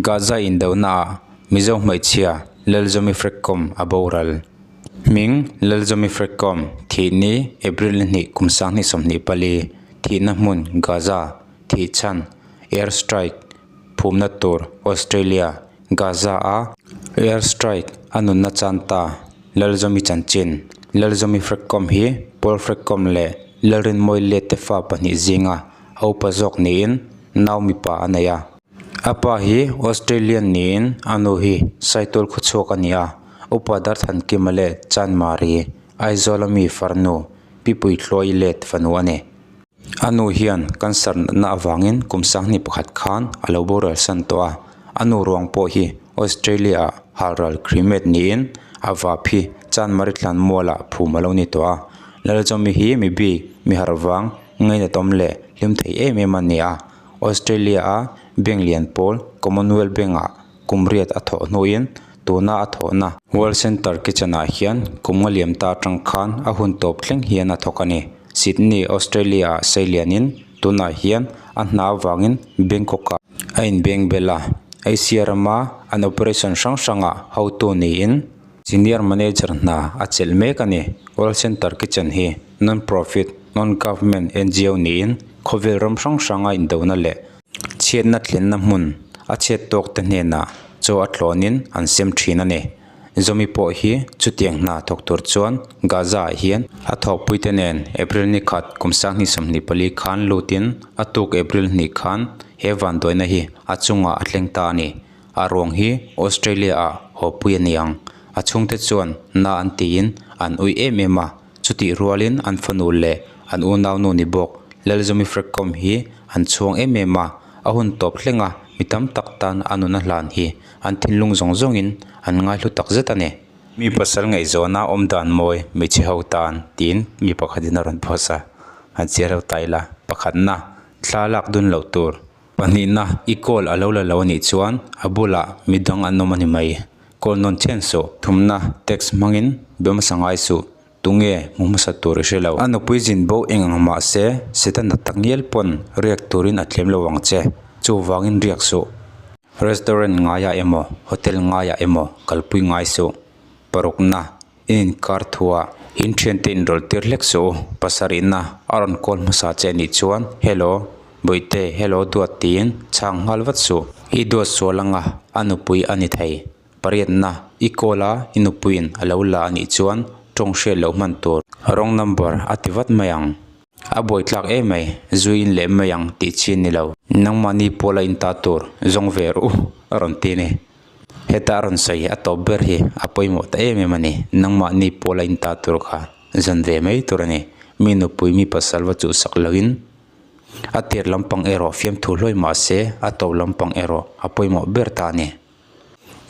Gaza indonaah Mizo hmeichhia Lalzawmi Frekcom a boral. Hming, Lalzawmi Frekcom, Thihni, April ni hnih kum 2024, Thihna hmun, Gaza, Thih chhan, Air strike, Phumna tur, Australia, Gaza a Air strike a nunna chan ta, Lalzawmi chanchin, Lalzawmi Frekcom hi Paul Frekcom leh Lalrinmawi Lete fa pahnih zinga a upa zawk niin nau mipa a nei a. A pa hi Australian niin a nu hi Saitual khawchhuak a ni a, Upa Darthankima leh Chanmari, Aizawla mi farnu, Pi Puithluai let fanu a ni. A nu hian cancer natna avangin kum 2001 khan a lo boral san tawh a, a nu ruang pawh hi Australia-ah halral cremate niin a vap hi Chanmari Tlanmualah phum a lo ni tawh a. Lalzawmi hi mi bik, mi harh vang, ngainatawm leh hlim thei em em a ni a. Australia-a bank lian pawl Commonwealth Bank-ah kum riat a thawh hnuin tuna a thawhna World Centre Kitchen-ah hian kum nga liam ta atang khan a hun tawp thleng hian a thawk a ni. Sydney, Australia-ah sei lianin tunah hian a hna avangin Bangkok-ah a inbeng bel a. Asia rama an operation hrang hrangah hotu niin Senior Manager hna a chelh mek a ni. World Centre Kitchen hi non-profit, non-government ngo niin khawvel ram hrang hranga indona leh chhiatna thlenna hmun a chhiat tawk te hnenah chaw a tlawnin an sem thin a ni. Zawmi pawh hi chutiang hna thawk tur chuan Gaza ah hian a thawkpui te nen April ni khat kum 2024 khan lutin a tuk April hnih khan he vanduaina hi a chungah a thleng ta a ni. A ruang hi Australia ah hawpui a ni ang. A chhungte chuan na an tiin an ui em em a, chutih rualin an fanu leh an unaunu ni bawk Lalzawmi Frekcom hi an chhuang em em a, a hun tawp thleng a mi tam tak tan a nun a hlan hi an thinlung zawng zawngin an ngaihlu tak zet a ni. Mi pasal ngaihzawna awm dan mawi hmeichhe ho tan tiin mi pakhatin a rawn post a, han chhiar ho ta ila. Pakhatna, thla lak dun loh tur. Pahnihna, i call a lo la lo anih chuan a bulah midang an awm a ni mai. Call nawn chhen suh. Thumna, text hmangin be hmasa ngai suh. Tunge hmu hmasa tur i hre lo. A nupui zin bo eng ang mah se, Setana tak ngial pawn riak turin a tlem lo ang che. Chuvangin riak suh. Restaurant ngaiah emaw, hotel ngaiah emaw kalpui ngai suh. Parukna, I inkar thuah in thiante inrawlh tir hlek suh u, pasarihna a rawn call hmasa che anih chuan hello bawihte hello duat tiin chhang nghal vat suh. I duat sual anga a nupui a ni thei. Pariatna i call a i nupuiin a lo la anih chuan tawng hriat loh hman tur wrong number a ti vat mai ang. A buaitlak em mai, zu in leh mai ang tih chi a ni lo. Nangmahni pawla in ta tur zawng ve rawh u a rawn ti a ni. Heta a rawn sawi a tawp ber hi a pawimawh ta em em a ni. Nangmahni pawla in ta tur kha zan ve mai tur a ni. Mi nupui mi pasal va chuhsak loin a tir lampang erawh fiamthu hlawi mah se a tawp lampang erawh a pawimawh ber ta a ni.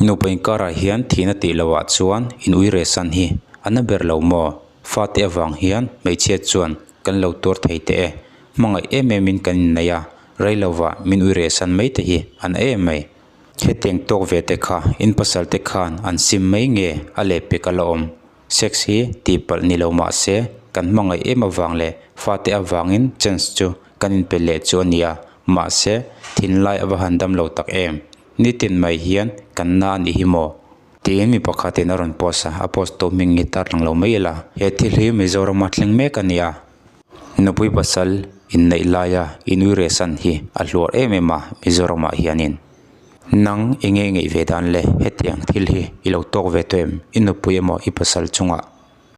Nupa inkarah hian thihna tih lohah chuan in ui reh san hi a na ber lo maw? Fate avang hian hmeichhia chuan kan lo tuar thei teh e. Hmangaih em emin kan innei a, rei lovah min ui reh san mai te hi a na em mai. Hetiang tawk ve te kha in pasal te khan an sim mai nge a leh pek a la awm. Sex hi tihpalh ni lo mah se kan hmangaih em avang leh fate avangin chance chu kan inpe leh chu a nia. Mahse thinlai a va han dam lo tak em. Nitin mai hian kan na a nih hi maw? Tiin mi pakhatin a rawn post a, a post tu hming hi tarlang lo mai ila. He thil hi Mizorama thleng mek a ni a. Nupui pasal inneih laia inui rehsan hi a hluar em em a Mizoramah hianin. Nang i ngei ngeih ve dan le hetiang thil hi i lo tawk ve tawh em? I nupui emaw i pasal chungah?